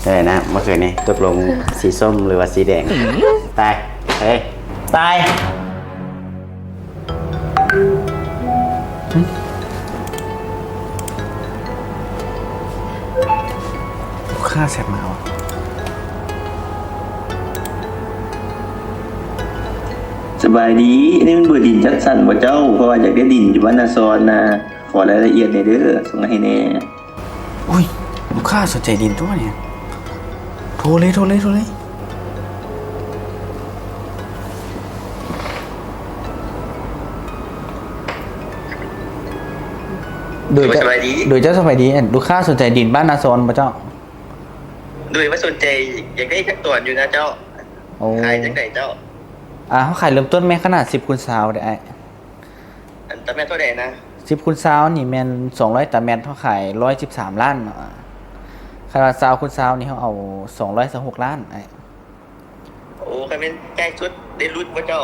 ເອີ ນະ ເມື່ອຄືນນີ້ຕົກລົງສີສົ້ມ ຫຼືວ່າສີແດງ? ຕາຍ ເອີຍ ຕາຍ. ຫຶ? ລູກຄ້າແຊັດມາຫວາ? ສະບາຍດີ ນີ້ແມ່ນເບີດິນຈັດສັນບໍ່ເຈົ້າ? ເພາະວ່າຢາກໄດ້ດິນຢູ່ບ້ານນາຊອນນະ ຂໍລາຍລະອຽດແດ່ເດີ ສົ່ງໃຫ້ແດ່. ໂອ້ຍ ລູກຄ້າສົນໃຈດິນຕົວະນີ້. ໂທເລີຍ ໂທເລີຍ ໂທເລີຍ. ໂດຍ ສະບາຍດີ ໂດຍ ເຈົ້າສະບາຍດີ. ອັນ ລູກຄ້າສົນໃຈດິນບ້ານນາຊອນບໍ່ເຈົ້າ? ໂດຍ ວ່າສົນໃຈຢາກໄດ້ຈັກຕອນຢູ່ນະເຈົ້າ. ໂອ້ ຂາຍຈັ່ງໃດເຈົ້າ? ອ່າ ເຮົາຂາຍເລີ່ມຕົ້ນແມ່ນຂະໜາດສິບຄູນຊາວເດ້ອ້າຍ. ອັນຕາແມັດເທົ່າໃດນະ? ສິບຄູນຊາວນີ້ແມ່ນສອງຮ້ອຍຕາແມັດ ເຮົາຂາຍຮ້ອຍສິບສາມລ້ານເນາະ. ຄັນວ່າຊາວຄູນຊາວນີ້ເຮົາເອົາສອງຮ້ອຍຊາວຫົກລ້ານອ້າຍ. ໂອ້ ຄັນແມ່ນຈ່າຍສົດໄດ້ຫຼຸດບໍ່ເຈົ້າ?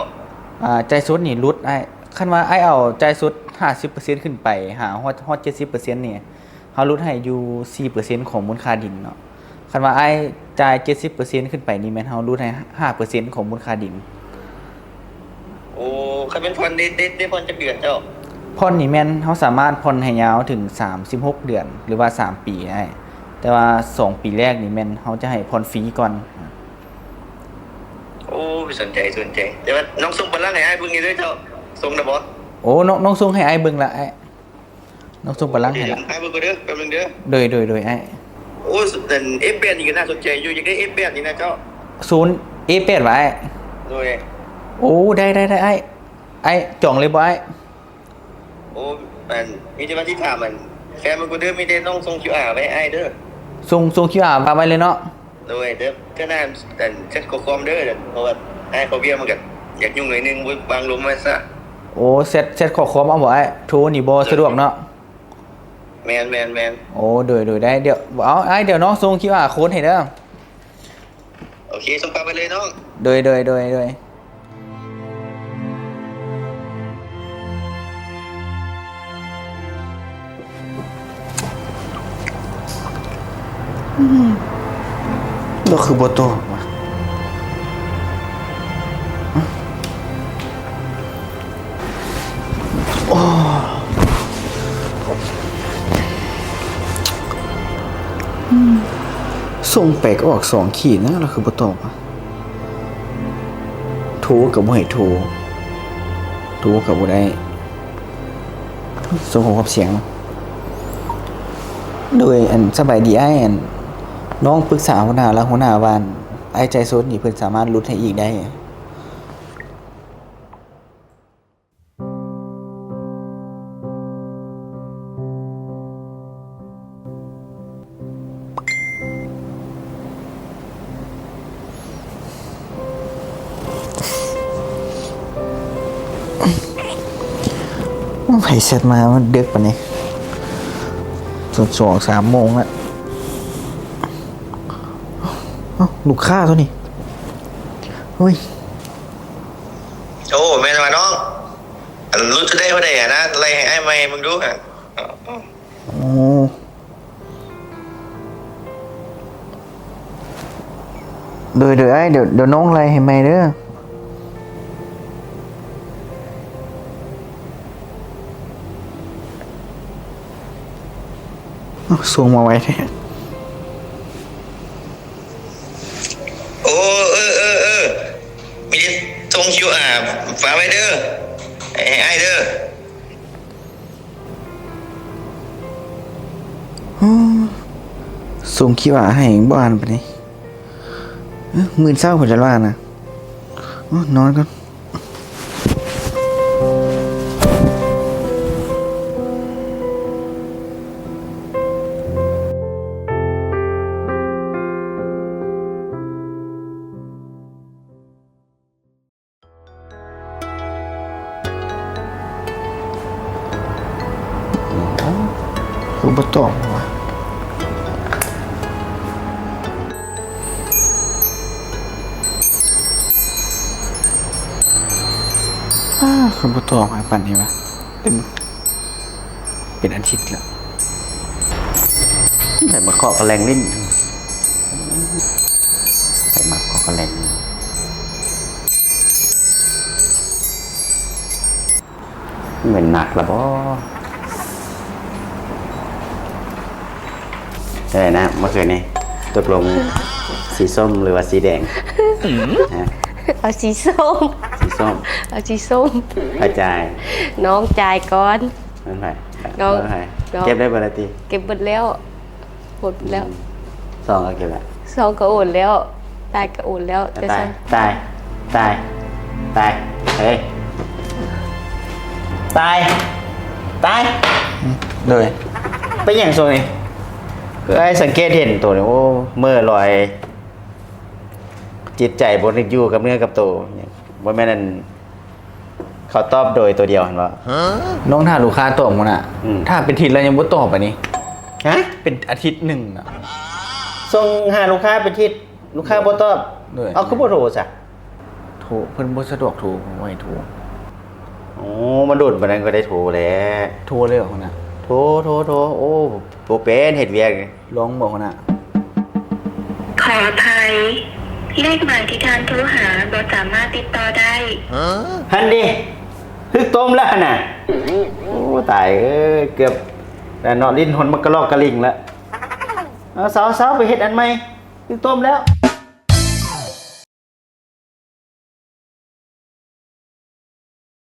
ອ່າ ຈ່າຍສົດນີ້ຫຼຸດອ້າຍ. ຄັນວ່າອ້າຍເອົາຈ່າຍສົດຫ້າສິບເປີເຊັນຂຶ້ນໄປ ຫາຮອດ ຮອດເຈັດສິບເປີເຊັນນີ້ ເຮົາຫຼຸດໃຫ້ຢູ່ສີ່ເປີເຊັນຂອງມູນຄ່າດິນເນາະ. ຄັນວ່າອ້າຍຈ່າຍເຈັດສິບເປີເຊັນຂຶ້ນໄປນີ້ ແມ່ນເຮົາຫຼຸດໃຫ້ຫ້າເປີເຊັນຂອງມູນຄ່າດິນ. ໂອ້ ຄັນແມ່ນຜ່ອນໄດ້ ໄດ້ ໄດ້ຜ່ອນຈັກເດືອນເຈົ້າ? ຜ່ອນນີ້ແມ່ນເຮົາສາມາດຜ່ອນໃຫ້ຍາວເຖິງສາມສິບຫົກເດືອນ ຫຼືວ່າສາມປີໄດ້ ແຕ່ວ່າສອງປີແລກນີ້ແມ່ນເຮົາຈະໃຫ້ຜ່ອນຟຣີກ່ອນ. ໂອ້ ສົນໃຈ ສົນໃຈ ແຕ່ວ່ານ້ອງສົ່ງປະລັງໃຫ້ອ້າຍເບິ່ງຢູ່ເດີເຈົ້າ. ສົ່ງແລ້ວບໍ່? ໂອ້ ນ້ອງ ນ້ອງສົ່ງໃຫ້ອ້າຍເບິ່ງລະອ້າຍ. ນ້ອງສົ່ງປະລັງໃຫ້ລະ ອ້າຍເບິ່ງກ່ອນເດີ ແປັບໜຶ່ງເດີ. ໂດຍ ໂດຍ ໂດຍ ອ້າຍ. ໂອ້ ອັນ ເອແປດນີ້ກໍໜ້າສົນໃຈຢູ່ ຢາກໄດ້ເອແປດນີ້ນະເຈົ້າ. ສູນ ເອແປດຫວາອ້າຍ? ໂດຍ. ໂອ້ ໄດ້ ໄດ້ ໄດ້ອ້າຍ. ອ້າຍຈອງເລີຍບໍ່ອ້າຍ? ໂອ້ ອັນ ມີແຕ່ວ່າຊິຖາມອັນແຟນມັນກ່ອນເດີ ມີແຕ່ນ້ອງສົ່ງຄິວອາໄວ້ໃຫ້ອ້າຍເດີ. ສົ່ງ ສົ່ງຄິວອາຝາກໄວ້ເລີຍເນາະ. ໂດຍ ເດີ ເທື່ອໜ້າ ອັນ ແຊັດຂໍ້ຄວາມເດີ ເພາະວ່າອ້າຍເຂົ້າວຽກມັນກໍຢາກຫຍຸ້ງໜ້ອຍໜຶ່ງ ວາງລົມໄວ້ຊະ. ໂອ້ ແຊັດ ແຊັດຂໍ້ຄວາມເອົາບໍ່ອ້າຍ? ໂທນີ້ບໍ່ສະດວກເນາະ. ແມ່ນ ແມ່ນ ແມ່ນ. ໂອ້ ໂດຍ ໂດຍ ໄດ້ ດຽວ ເອົາ ອ້າຍ ດຽວນ້ອງສົ່ງຄິວອາໂຄດໃຫ້ເດີ. ໂອເຄ ສົ່ງປາບໄປເລີຍນ້ອງ. ໂດຍ ໂດຍ ໂດຍ ໂດຍ. ລາວຄືບໍ່ຕອບວະ? ໂອ້ ສົ່ງໄປກໍອອກສອງຂີດນະ ລາວຄືບໍ່ຕອບວະ? ໂທກໍບໍ່ໃຫ້ໂທ ໂທກໍບໍ່ໄດ້. ສົ່ງຂໍ້ຄວາມສຽງ. ໂດຍ ອັນ ສະບາຍດີອ້າຍ ອັນ ນ້ອງປຶກສາຫົວໜ້າ ແລ້ວຫົວໜ້າວ່າ ອັນ ອ້າຍຈ່າຍສົດນີ້ເພິ່ນສາມາດຫຼຸດໃຫ້ອີກໄດ້. ໃຜແຊັດມາ ມັນເດິກປານນີ້ ສອງສາມໂມງລະ. ເອົ້າ ລູກຄ້າຕົວນີ້ ໂອ້ຍ. ໂອ້ ແມ່ນວ່ານ້ອງ ອັນຫຼຸດເທົ່າໃດ ເທົ່າໃດຫັ້ນນະ ໄລ່ໃຫ້ອ້າຍໃໝ່ເບິ່ງດູຫາ. ໂອ້ ໂດຍ ໂດຍ ອ້າຍ ດຽວ ດຽວນ້ອງໄລ່ໃຫ້ໃໝ່ເດີ. ສົ່ງມາໄວແທ້. ໂອ້ ເອີ ເອີ ເອີ ມີແຕ່ສົ່ງຄິວອາຝາກໄວ້ເດີ ໃຫ້ອ້າຍເດີ. ໂອ້ ສົ່ງຄິວອາໃຫ້ບໍ່ອ່ານປານໃດ. ເອີ ມື້ເຊົ້າເພິ່ນຈະວ່ານະ. ໂອ້ ນອນກ່ອນ. ຄືບໍ່ຕອບວະ? ອ້າ ຄືບໍ່ຕອບຫາປານນີ້ວະ? ເປັນ ເປັນອາທິດແລ້ວ ໄດ້ມາເຄາະກະແລງຫຼິ້ນ. ໃຜມັກກໍກະແລັນ ແມ່ນໜັກລະບໍ? ເອີ ນະ ເມື່ອຄືນນີ້ຕົກລົງສີສົ້ມ ຫຼືວ່າສີແດງ? ຮະ? ເອົາສີສົ້ມ. ສີສົ້ມ. ເອົາສີສົ້ມ. ໃຜຈ່າຍ? ນ້ອງຈ່າຍກ່ອນ. ແມ່ນໃຜ? ນ້ອງ. ເກັບໄດ້ເບິດແລ້ວຕິ? ເກັບເບິດແລ້ວ. ໝົດແລ້ວ. ອືມ ຊອງກໍເກັບແລ້ວ. ຊອງກໍໂອນແລ້ວ. ຕາຍກໍໂອນແລ້ວ. ຕາຍ ຕາຍ ຕາຍ ຕາຍ ເຮີ້ຍ ຕາຍ ຕາຍ. ອືມ ໂດຍ. ເປັນຫຍັງຊ່ວງນີ້? ເອີຍ ສັງເກດເຫັນໂຕນີ້ ໂອ້ ເມີລອຍ ຈິດໃຈບໍ່ນຶກຢູ່ກັບເນື້ອກັບໂຕ. ບໍ່ແມ່ນອັນ ເຂົາຕອບໂດຍໂຕດຽວຫັ້ນບໍ່? ນ້ອງຖ້າລູກຄ້າຕອບຫັ້ນນະ. ອືມ ຖ້າເປັນທິດແລ້ວຍັງບໍ່ຕອບ ອັນນີ້. ຮະ? ເປັນອາທິດໜຶ່ງນະ. ສົ່ງຫາລູກຄ້າເປັນທິດ ລູກຄ້າບໍ່ຕອບ. ໂດຍ. ເອົາ ຄືບໍ່ໂທຊະ? ໂທ ເພິ່ນບໍ່ສະດວກໂທ ບໍ່ໃຫ້ໂທ. ໂອ້ ມັນໂດນປານນັ້ນກໍໄດ້ໂທແຫຼະ. ໂທເລີຍຫັ້ນນະ. ໂທ ໂທ ໂທ. ໂອ້ ບໍ່ເປັນ ເຮັດວຽກ. ລອງເບິ່ງຫັ້ນນະ. ຂໍອະໄພ ເລກໝາຍທີ່ທ່ານໂທຫາບໍ່ສາມາດຕິດຕໍ່ໄດ້. ຫັ້ນເດ ຖືກຕົ້ມແລ້ວຫັ້ນນະ. ໂອ້ ຕາຍເອີຍ ເກືອບແລ້ວເນາະ ຫຼິ້ນຫົນມັນກະລອກກະລິງແລ້ວ. ເອົາ ເຊົາໆ ໄປເຮັດອັນໃໝ່ ຖືກຕົ້ມແລ້ວ.